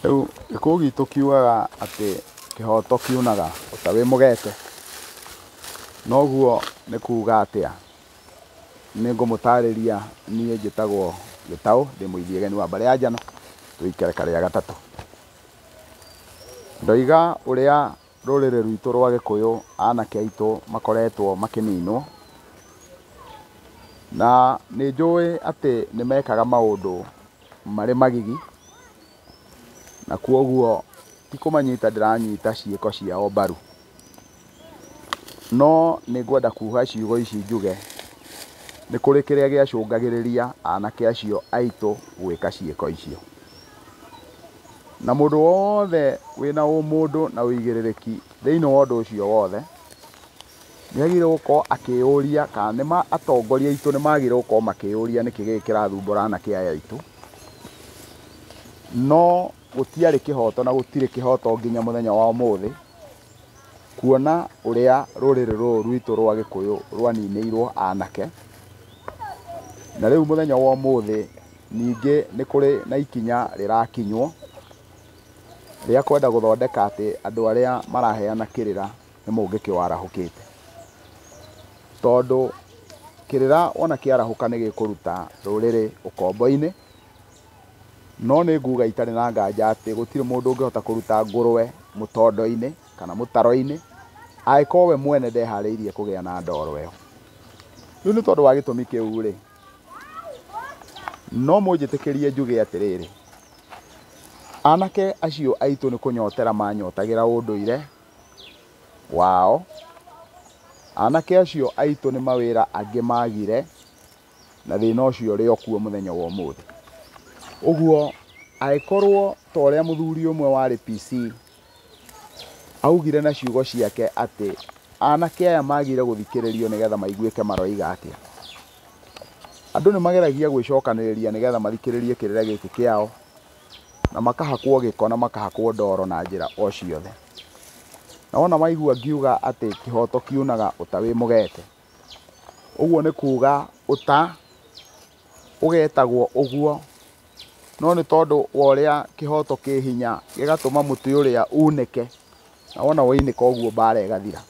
Rĩu gĩkũyũ gitũ kiugaga atĩ kĩhoto kiunaga ũta wĩ mũgete. Noguo nĩ kuga atĩa? Nĩ ngũmũtarĩria niĩ njĩtagwo Gĩtaũ, ndĩ mũithiegeni wa mbarĩ ya Njano, tũikare rĩa gatatũ. Ndoiga ũrĩa rũrĩrĩ rwitũ rwa Gĩkũyũ anake aitũ makoretwo makĩninwo, na nĩ njũĩ atĩ nĩ mekaga maũndũ marĩ magigi, na kwoguo ti kũmanyita ndĩranyita ciĩko ciao mbaru. No nĩ ngwenda kuga ciugo ici njuge, nĩ kũrĩ kĩrĩa gĩacũngagĩrĩria anake acio aitũ gwĩka ciĩko icio. Na mũndũ wothe wĩna ũmũndũ na ũigĩrĩrĩki thĩinĩ wa ũndũ ũcio wothe, nĩ agĩrĩirwo gũkorwo akĩyũria kana nĩ atongoria aitũ nĩ magĩrĩirwo gũkorwo makĩyũria nĩkĩ gĩkĩ kĩrathumbũra anake aya aitũ. No gũtiarĩ kĩhoto na gũtirĩ kĩhoto nginya mũthenya wa ũmũthĩ, kuona ũrĩa rũrĩrĩ rũrũ rwitũ rwa Gĩkũyũ rwaninĩirwo anake. Na rĩu mũthenya wa ũmũthĩ ningĩ nĩ kũrĩ na ikinya rĩrakinywo rĩa kwenda gũthondeka atĩ andũ arĩa maraheana kĩrĩra nĩ mũngĩkĩ warahũkĩte. Tondũ kĩrĩra wona kĩarahũka nĩ gĩkũruta rũrĩrĩ ũkombo-inĩ, no nĩ nguga itarĩ na nganja atĩ gũtirĩ mũndũ ũngĩhota kũruta ngũrwe mũtondo-inĩ kana mũtaro-inĩ angĩkorwo we mwene ndeharĩirie kũgĩa na ndoro ĩyo. Rĩu nĩ tondũ wa gĩtũmi kĩu rĩ, no mũnjĩtĩkĩrie njuge atĩrĩrĩ, anake acio aitũ nĩ kũnyotera manyotagĩra ũndũire wao. Anake acio aitũ nĩ mawĩra angĩ magire, na thĩna ũcio ũrĩ o kuo mũthenya wa ũmũthĩ. Ũguo angĩkorwo ta ũrĩa mũthuri ũmwe warĩ PC augire na ciugo ciake atĩ anake aya magire gũthikĩrĩrio nĩgetha maiguĩke maroiga atĩa. Andũ nĩ mageragia gwĩcokanĩrĩria nĩgetha mathikĩrĩrie kĩrĩra gĩkĩ kĩao, na makahakwo gĩko na makahakwo ndoro na njĩra o ciothe. Na wona waigua ngiuga atĩ kĩhoto kiunaga ũta wĩ mũgete, ũguo nĩ kuga ũta ũgetagwo ũguo, no nĩ tondũ wa ũrĩa kĩhoto kĩ hinya gĩgatũma mũtĩ ũrĩa unĩke, na wona waunĩka ũguo mbara ĩgathira.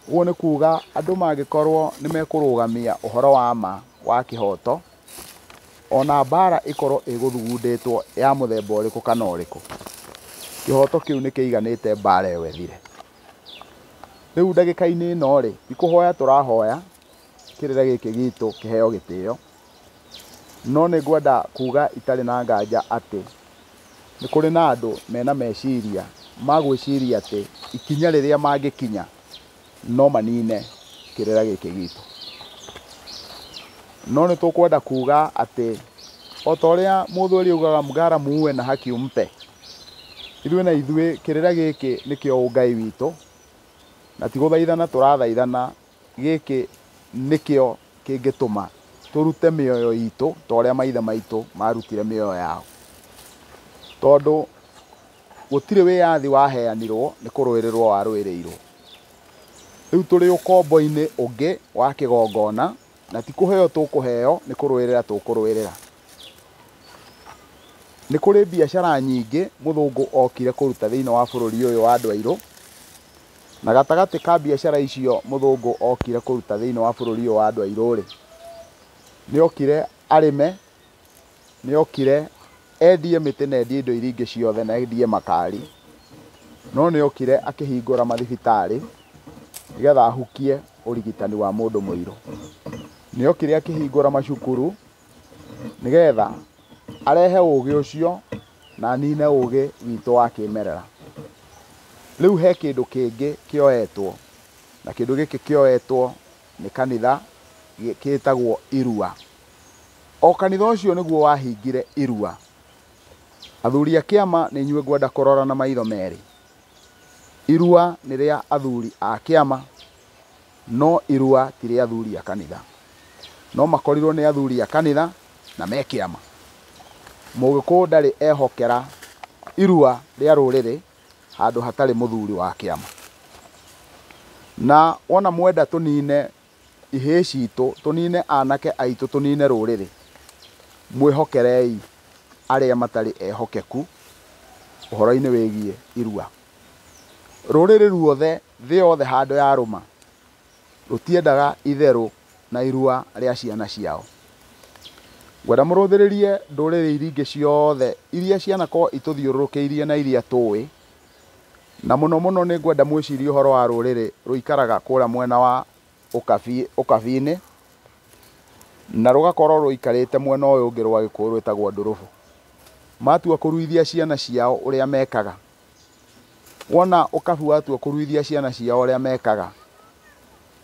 Ũguo nĩ kuga andũ mangĩkorwo nĩ mekũrũgamia ũhoro wa ma wa kĩhoto, ona mbara ĩkorwo ĩgũthugundĩtwo ya mũthemba ũrĩkũ kana ũrĩkũ, kĩhoto kĩu nĩ kĩiganĩte mbara ĩyo ĩthire. Rĩu ndagĩka-inĩ ĩno rĩ, ti kũhoya tũrahoya kĩrĩra gĩkĩ gitũ kĩheo gĩtĩo, no nĩ ngwenda kuga itarĩ na nganja atĩ nĩ kũrĩ na andũ mena meciria ma gwĩciria atĩ ikinya rĩrĩa mangĩkinya no manine kĩrĩra gĩkĩ gitũ. No nĩ tũkwenda kuga atĩ o ta ũrĩa mũthuri augaga mgara muue na haki umpe, ithuĩ na ithuĩ kĩrĩra gĩkĩ nĩkĩo ũngai witũ, na ti gũthaithana tũrathaithana, gĩkĩ nĩkĩo kĩngĩtũma tũrute mĩoyo itũ ta ũrĩa maithe maitũ marutire mĩoyo yao. Tondũ gũtirĩ wĩyathi waheanirwo nĩ kũrũĩrĩrwo warũĩrĩirwo. Rĩu tũrĩ ũkombo-inĩ ũngĩ wa kĩgongona, na ti kũheo tũkũheo, nĩ kũrũĩrĩra tũkũrũĩrĩra. Nĩ kũrĩ biacara nyingĩ mũthũngũ okire kũruta thĩinĩ wa bũrũri ũyũ wa andũ airũ, na gatagatĩ ka biacara icio mũthũngũ okire kũruta thĩinĩ wa bũrũri ũyũ wa andũ airũ rĩ, nĩ okire arĩme, nĩ okire endie mĩtĩ na endie indo iria ingĩ ciothe na endie makari, no nĩ okire akĩhingũra mathibitarĩ nĩgetha ahukie ũrigitani wa mũndũ mũirũ. Nĩ okire akĩhingũra macukuru nĩgetha arehe ũgĩ ũcio na anine ũgĩ witũ wa kĩmerera. Rĩu he kĩndũ kĩngĩ kĩoetwo, na kĩndũ gĩkĩ kĩoetwo nĩ kanitha gĩtagwo irua. O kanitha ũcio nĩguo wahingire irua. Athuri a kĩama nĩ inyuĩ ngwenda kũrora na maitho merĩ. Irua nĩ rĩa athuri a kĩama, no irua ti rĩa athuri a kanitha. No makorirwo nĩ athuri a kanitha na me kĩama. Mũgĩkũyũ ndarĩ ehokera irua rĩa rũrĩrĩ handũ hatarĩ mũthuri wa kĩama. Na wona mwenda tũnine ihĩĩ citũ, tũnine anake aitũ, tũnine rũrĩrĩ, mwĩhokerei arĩa matarĩ ehokeku ũhoro-inĩ wĩgiĩ irua. Rũrĩrĩ ruothe, thĩ yothe handũ yarũma, rũtiendaga itherũ na irua rĩa ciana ciao. Ngwenda mũrũthĩrĩrie ndũrĩrĩ iria ingĩ ciothe iria cianakorwo itũthiũrũrũkĩirie na iria tũĩ, na mũno mũno nĩ ngwenda mwĩcirie ũhoro wa rũrĩrĩ rũikaraga kũrĩa mwena wa ũkabi-inĩ, na rũgakorwo rũikarĩte mwena ũyũ ũngĩ rwa Gĩkũyũ rwĩtagwo Ndũrũbũ. Matua kũruithia ciana ciao ũrĩa mekaga. Wona ũkabi watua kũruithia ciana ciao ũrĩa mekaga,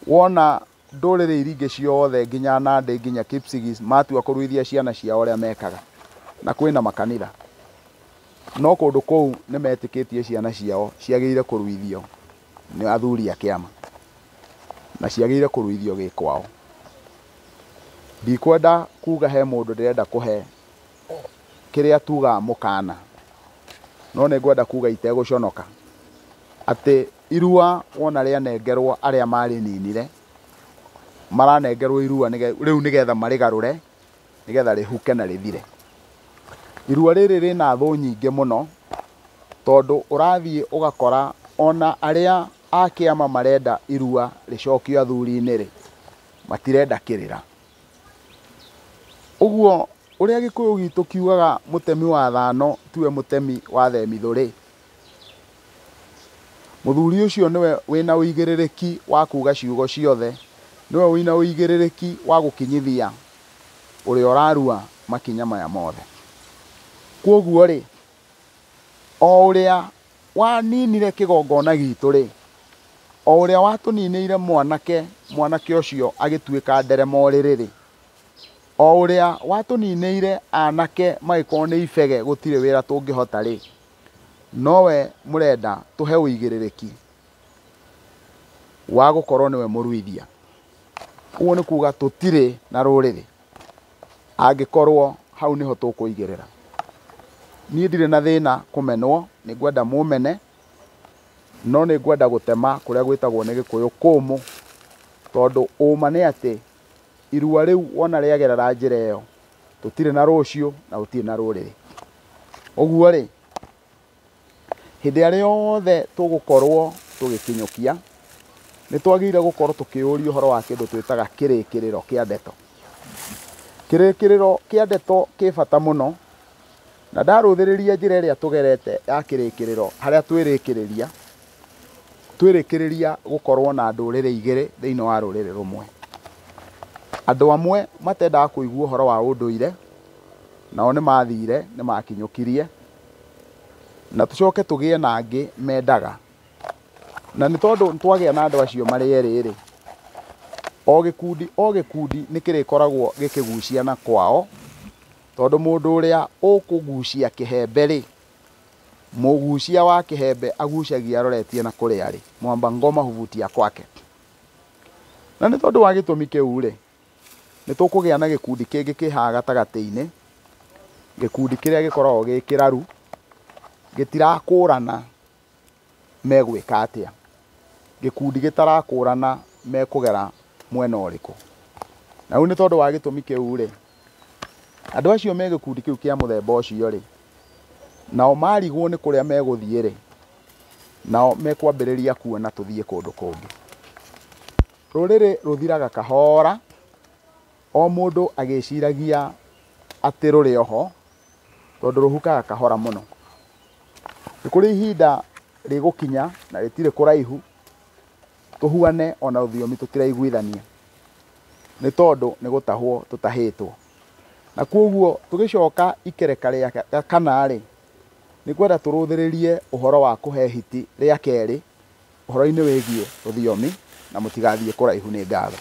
wona ndũrĩrĩ iria ingĩ ciothe nginya Nandĩ nginya Kipsigis matua kũruithia ciana ciao ũrĩa mekaga, na kwĩna makanitha, no kũndũ kũu nĩ metĩkĩtie ciana ciao ciagĩrĩire kũruithio nĩ athuri a kĩama, na ciagĩrĩire kũruithio gĩkwao. Ndikwenda kuga he mũndũ ndĩrenda kũhe kĩrĩa tugaga mũkana, no nĩ ngwenda kuga itegũconoka atĩ irua wona rĩanengerwo arĩa marĩninire, maranengerwo irua rĩu nĩgetha marĩgarũre, nĩgetha rĩhuke na rĩthire. Irua rĩrĩ rĩna thũ nyingĩ mũno, tondũ ũrathiĩ ũgakora ona arĩa a kĩama marenda irua rĩcokio athuri-inĩ rĩ, matirenda kĩrĩra. Ũguo ũrĩa Gĩkũyũ gitũ kiugaga mũtemi wa thano tiwe mũtemi wa themithũ rĩ, mũthuri ũcio nĩwe wĩna ũigĩrĩrĩki wa kuga ciugo ciothe, nĩwe wĩna ũigĩrĩrĩki wa gũkinyithia ũrĩa ũrarua makinya maya mothe. Kwoguo rĩ, o ũrĩa waninire kĩgongona gitũ rĩ, o ũrĩa watũninĩire mwanake, mwanake ũcio agĩtuĩka nderema ũrĩrĩ rĩ, o ũrĩa watũninĩire anake magĩkorwo nĩ ibege gũtirĩ wĩra tũngĩhota rĩ, nowe mũrenda tũhe ũigĩrĩrĩki wa gũkorwo nĩwe mũruithia. Ũguo nĩ kuga tũtirĩ na rũrĩrĩ angĩkorwo hau nĩho tũkũigĩrĩra. Niĩ ndirĩ na thĩna kũmenwo, nĩ ngwenda mũmene, no nĩ ngwenda gũtema kũrĩa gwĩtagwo nĩ Gĩkũyũ kũmũ, tondũ ũma nĩ atĩ irua rĩu wona rĩagerera njĩra ĩyo, tũtirĩ na rũciũ na gũtirĩ na rũrĩrĩ. Ũguo rĩ, hĩndĩ ĩrĩa yothe tũgũkorwo tũgĩkinyũkia, nĩ twagĩrĩire gũkorwo tũkĩũria ũhoro wa kĩndũ twĩtaga kĩrĩkĩrĩro kĩa ndeto. Kĩrĩkĩrĩro kĩa ndeto kĩ bata mũno, na ndarũthĩrĩria njĩra ĩrĩa tũgerete ya kĩrĩkĩrĩro harĩa twĩrĩkĩrĩria, twĩrĩkĩrĩria gũkorwo na ndũrĩrĩ igĩrĩ thĩinĩ wa rũrĩrĩ rũmwe. Andũ amwe matendaga kũigua ũhoro wa ũndũire, nao nĩ mathire, nĩ makinyũkirie, na tũcoke tũgĩe na angĩ mendaga. Na nĩ tondũ twagĩa na andũ acio marĩ erĩ rĩ, o gĩkundi o gĩkundi nĩ kĩrĩkoragwo gĩkĩgucia na kwao, tondũ mũndũ ũrĩa ũkũgucia kĩhembe rĩ, mũgucia wa kĩhembe agucagia aroretie na kũrĩa arĩ, mwamba ngoma huvutia kwake. Na nĩ tondũ wa gĩtũmi kĩu rĩ, nĩ tũkũgĩa na gĩkundi kĩngĩ kĩ haha gatagatĩ-inĩ, gĩkundi kĩrĩa gĩkoragwo gĩ kĩraru, gĩtirakũrana megwĩka atĩa, gĩkundi gĩtarakũrana mekũgera mwena ũrĩkũ. Na rĩu nĩ tondũ wa gĩtũmi kĩu rĩ, andũ acio me gĩkundi kĩu kĩa mũthemba ũcio rĩ, nao marigwo nĩ kũrĩa megũthiĩ rĩ, nao mekwambĩrĩria kuona tũthiĩ kũndũ kũngĩ. Rũrĩrĩ rũthiraga kahora, o mũndũ agĩciragia atĩ rũrĩ oho, tondũ rũhukaga kahora mũno. Nĩ kũrĩ ihinda rĩgũkinya na rĩtirĩ kũraihu, tũhuane ona rũthiomi tũtiraiguithania, nĩ tondũ nĩ gũtahwo tũtahĩtwo. Na kwoguo tũgĩcoka ikereka rĩa kana rĩ, nĩ ngwenda tũrũthĩrĩrie ũhoro wa kũhe hiti rĩa kerĩ ũhoro-inĩ wĩgiĩ rũthiomi, na mũtigathiĩ kũraihu nĩ ngatho.